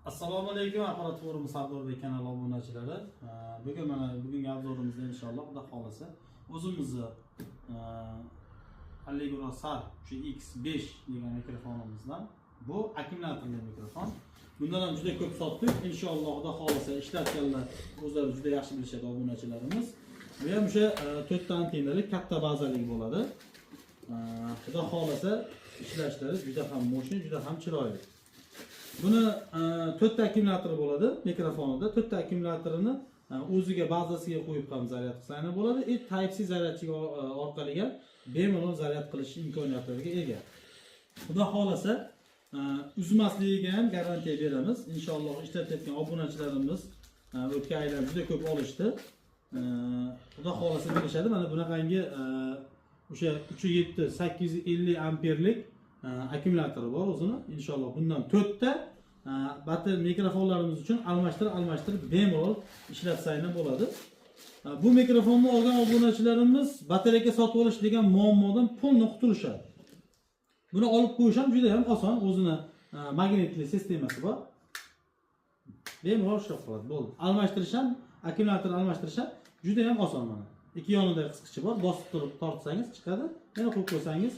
Assalomu alaykum, Apparat Forumi Sardorbek kanali obunachilari. Bugun mana bugungi обзор imizda, inshaalloh, Xudo xohlasa, o'zimizni Allegro SAR X5 degan mikrofonimizdan, bu akkumulyatorli mikrofon. Bundan ham juda ko'p sotdik. Inshaalloh, Xudo xohlasa, ishlatganlar o'zlari juda yaxshi bilishadi, obunachilarimiz. Bu ham o'sha to'rtta antennali, katta bazalik bo'ladi. Xudo xohlasa, ishlashlari juda ham мощный, juda ham chiroyli. Buni to'rtta akkumulyatori bo'ladi mikrofonida. To'rtta akkumulyatorini o'ziga, bazasiga qo'yib ham zaryad qilsa bo'ladi. И Type C зарядчик orqali ham bemalol zaryad qilish imkoniyatlariga ega. Xudo xohlasa, uzmasligiga ham garantiya beramiz. Inshaalloh, ishlatayotgan obunachilarimiz o'tgan aylar juda ko'p olishdi. Xudo xohlasa, bilishadi. Mana bunaqangi o'sha 3,7 850 amperlik akkumulyatori bor o'zini. Inshaalloh, bundan to'rtta bater mikrofonlarimiz uchun almashtirib almashtirib bemalol ishlatsak bo'ladi. Bu mikrofonni olgan obunachilarimiz batareyka sotib olish degan muammodan полный qutulishadi. Buni olib qo'yish ham juda ham oson, o'zini magnitli sistemasi bor. Bemalol ishlab qoladi, bo'ldi. Almashtirish ham, akkumulyator almashtirish ham juda ham oson mana. Ikki yonida qisqichi bor, bosib turib tortsangiz chiqadi, yana qo'yib qo'ysangiz,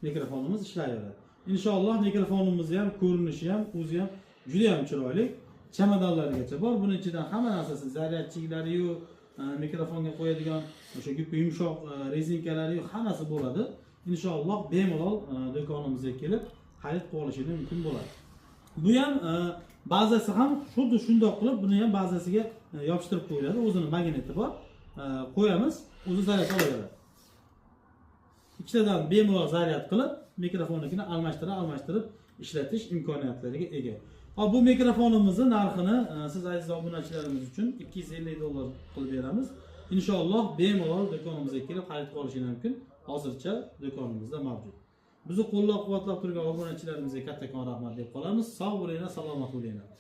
mikrofonimiz ishlayveradi. Inshaalloh, mikrofonimizni ham ko'rinishi ham, o'zi ham juda ham chiroyli. Chamadonlargacha bor. Buni ichidan hamma narsasi, зарядчик lariyu, mikrofonga qo'yadigan o'sha gupka yumshoq rezinkalariyu, hammasi bo'ladi. Inshaalloh, bemalol do'konimizga kelib xarid qilib olishingiz mumkin bo'ladi. Bu ham bazasi ham xuddi shundoq qilib, buni ham bazasiga yopishtirib qo'yiladi. O'zini magniti bor. Qo'yamiz, o'zi zaryad olaveradi. Ikkitadan bemalol zaryad qilib, mikrofonnikini almashtira almashtirib ishlatish imkoniyatlariga ega. Hop, bu mikrofonimizni narxini siz aziz obunachilarimiz uchun 250 dollar qilib beramiz. Inshaalloh, bemalol do'konimizga kelib xarid qilib olishingiz mumkin. Hozircha do'konimizda mavjud. Bizni qo'llab-quvvatlab turgan obunachilarimizga kattakon rahmat deb qolamiz. Sog' bo'linglar, salomat bo'linglar.